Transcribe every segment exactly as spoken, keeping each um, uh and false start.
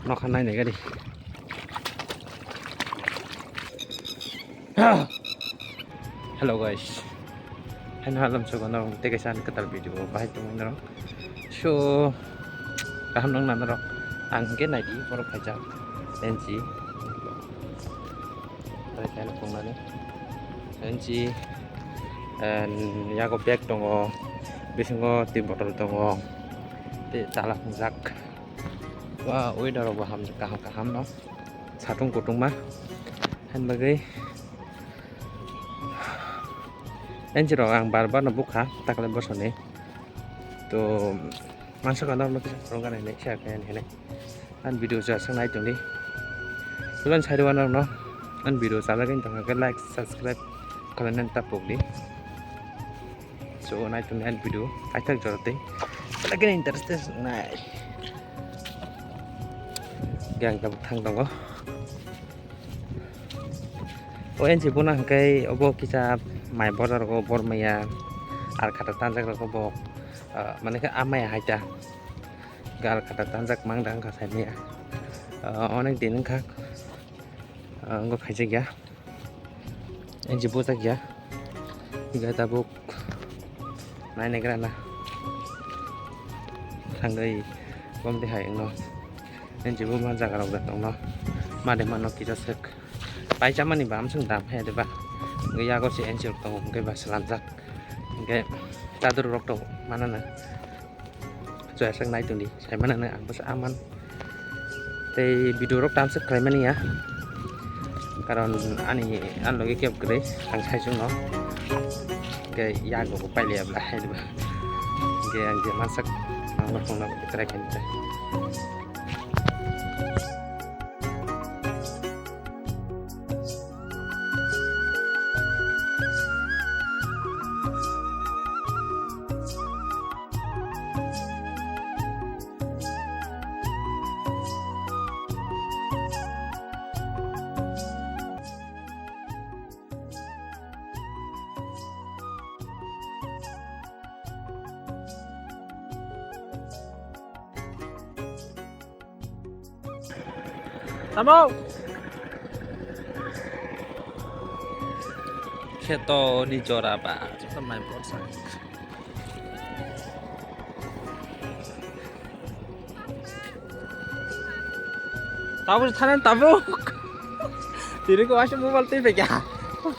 Wngkha nai nai gari. Hello guys. Haino halam sogo norok tei kaisa ani kwtal video bahai tongwi norok. So kaham nang nana rok. Ang hwnkhe naidi borok phaijak. N G. Tei kaisa tongnani. N G. Yago bag tongo. Bisingo twi bottle tongo. Tei chala wngjak. Wa weather rok bo ham kaham kaham no. Satung kutungma. Hain bagwi. N G rok ang bar bar no bukha takle bosoni. To mansa kano no kisa rong gana hinai kisa kaya hinai. An video chajak nai tongdi. Tulan sari wana no an video chajak in tongkha like subscribe khalai nan tapok di. So nai tongdi an video aithak jora tei. Lagi interested nai. Gang tabuk thang tongo. O N G bono hwnkhe obo kisa mai bojaro bormaya ar khata tanjak rok bo mane khe amaya haita gal khata tanjak mang da wngkha saimaya onek din wngkha wngkha khaijak ya N G bojak ya. Hinkhe tabuk nainaigra na thangwi bomdi hai wngno. N G bo ma jaga rok da tongno made mano kisa sek pai chamani ba amswng dam hai de ba. Hinkhe yago se N G rok tongo hinkhe ba slamjak hinkhe chadur rok tongo manana. Joyaswk nai tongdi, sai manano ang bwsa aman. Tei video rok tamswk khlai mani ya. Karon ani, ani logi kebo kwrwi, ang sai chwngno. Hinkhe yago bo pailiya bwla hai diba. Hinkhe ang je mansak, ang bo phone no try khaini try. Tamo. Kheto ni jora ba, joto mai borsa. Tabuk thanan tabuk. Tini ko asuk mobile twi pekya.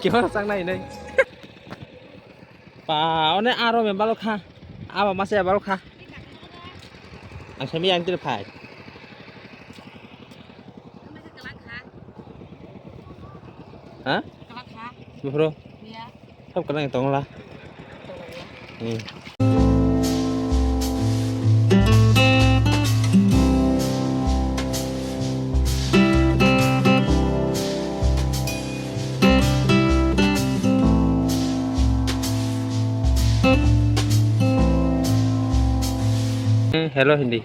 Camera chang nai nai. Pa, one aro me balok kha. Aba masa ya balok kha. Ang sami yang tiri phai. Ha? Buhro. Sab kana yang tongla. Hmm. Hello hindi.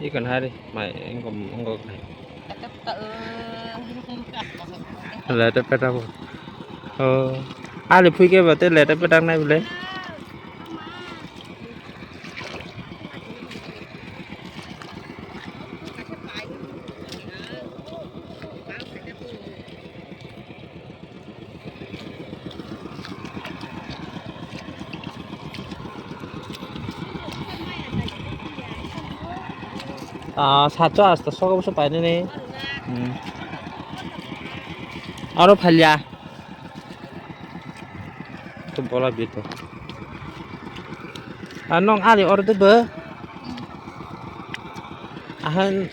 Ikan hari mai engko engko. Lete peta bo. Oh. Ali phui ke bate lete peta nai bole. Ah, satso asto sogo buso painani. Hmm. Aro phalya. To bola bito. Ah, nong ali order bo. Ahan.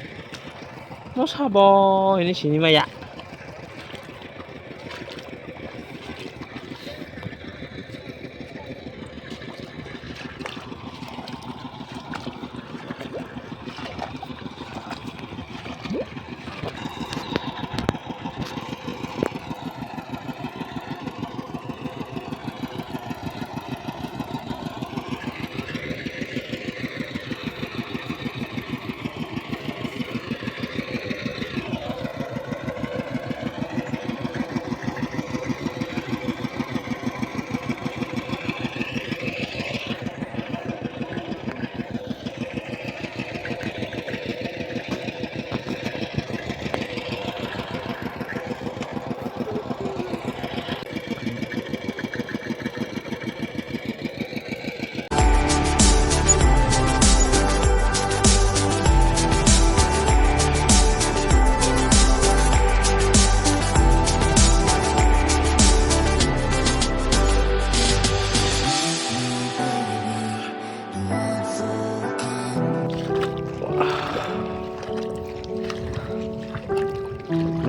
Mo sabo ini sini maya.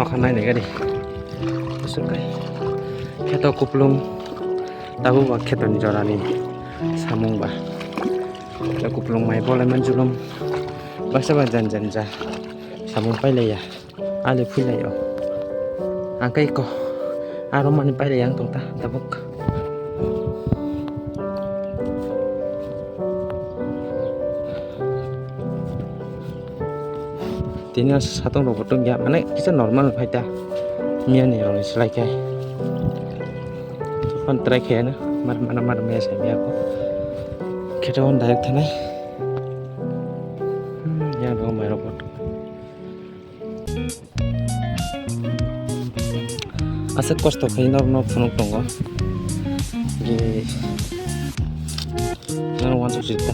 Khanai ni gari. Sukai. Kheto kuplung. Tabuk ba kheto ni jora ni samung ba. Kheto kuplung mai bolai man julum. Basa ba jan jan ja. Samung pailaiya. Ali phuilai o. Angkai ko. Aro mani pailai ang tongta tabuk. Tini o satung rok bo tongya, mane kisa normal phai ta. Miya ni rok ni slai khe. Phone try khe na, mar mana mar miya sai miya ko. Khe to direct thanai. Hmm, ya rok mai rok bo. Aswk kosto khai norokno phunuk tongo. Ye. Norok uansuk sita.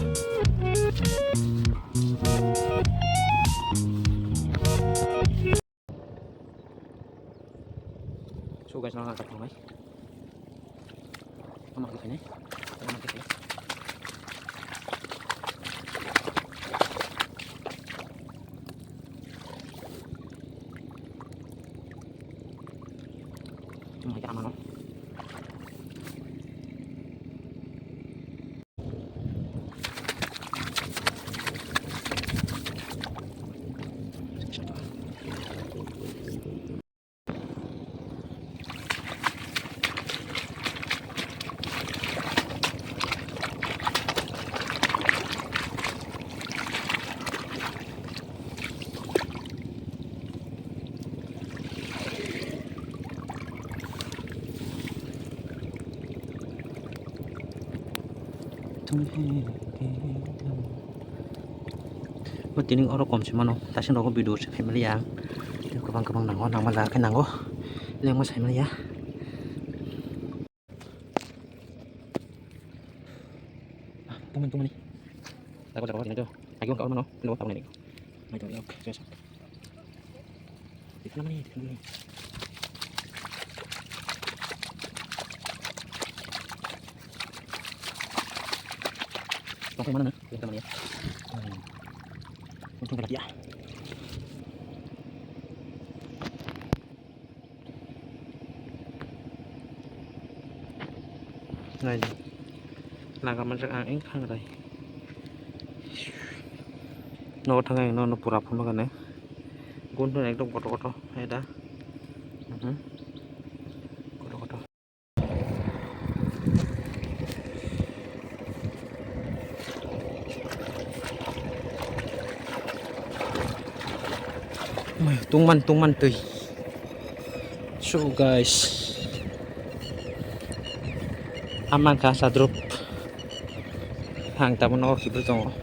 So guys, norok ang khatungnai. Tamo khe khainai. Tamo khe khainai. Tamo khe amano. Bo tini oro kom se mano, taising rogo video se family ang. Kwbang kwbang nango, nangma jaga khe nango. Lengma sai manya. Ah, tongmani, tongmani. Jago, jago, tini to. Agi wngkha oro mano, lo tabuk nini. Mai tongni, ok, jesa. Tikna mani, tikna mani. Tongkha mana na? Tikna mani. Hmm. Untung kena dia. Nai, naga manjak ang eng khangrai. Nogo thangwi ang nono pura phunukgani. Gun phano ekdom kotor kotor hai da. Mhm. Kotor kotor. Tungman, tungman twi. So guys, amang kha sadrup. Ang tabuk nogo kiphil tongo.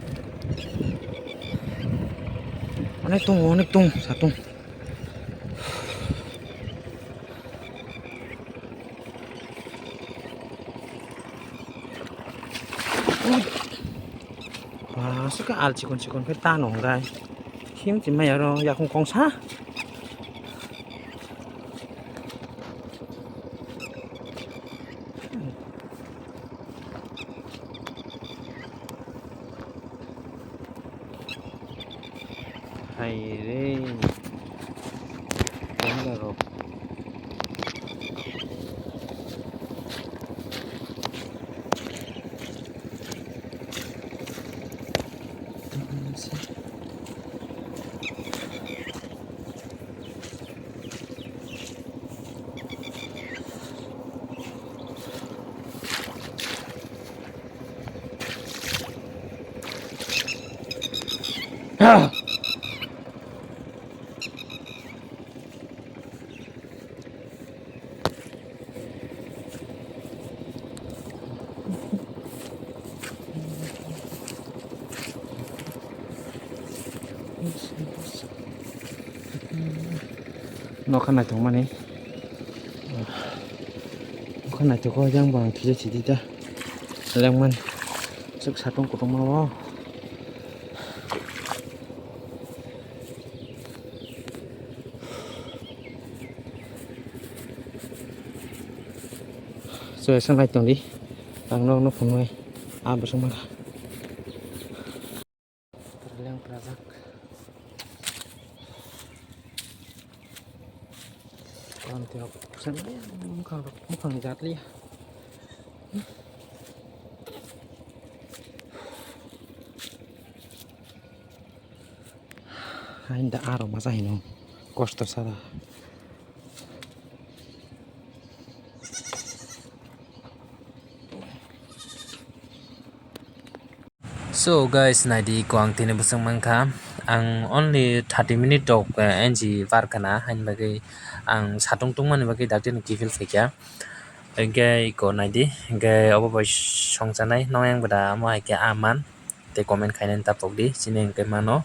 Onek tung, onek tung, satung. Ba, suka al chikon chikon khe ta nong dai. Him chimai aro yakung kongsa. Hai re. Tengga rok. Nokha naithokmani. Nokha naithok o, yang bo ang thwi thwi di da. Lengmani. Swk satung kutung ma o. Chwrai sanglai tongdi, ang nokno phunuknai, ah, bwswk mankha. Leng phrajak. Ang tei buphang, buphang jat liya. Hain da aro masa hino kosto sara. So guys, naidi ko ang tini bwswk mankha. Ang only thirty minute rok, eh, N G par khana, hain bagwi ang satung tungmani bagwi dakti no kiphil phaikha. Hingke ko naidi, hingke obo bai songchanai, nong yang bwda amo hai khe aman, tei comment khainani tapok di, chini hingke mano.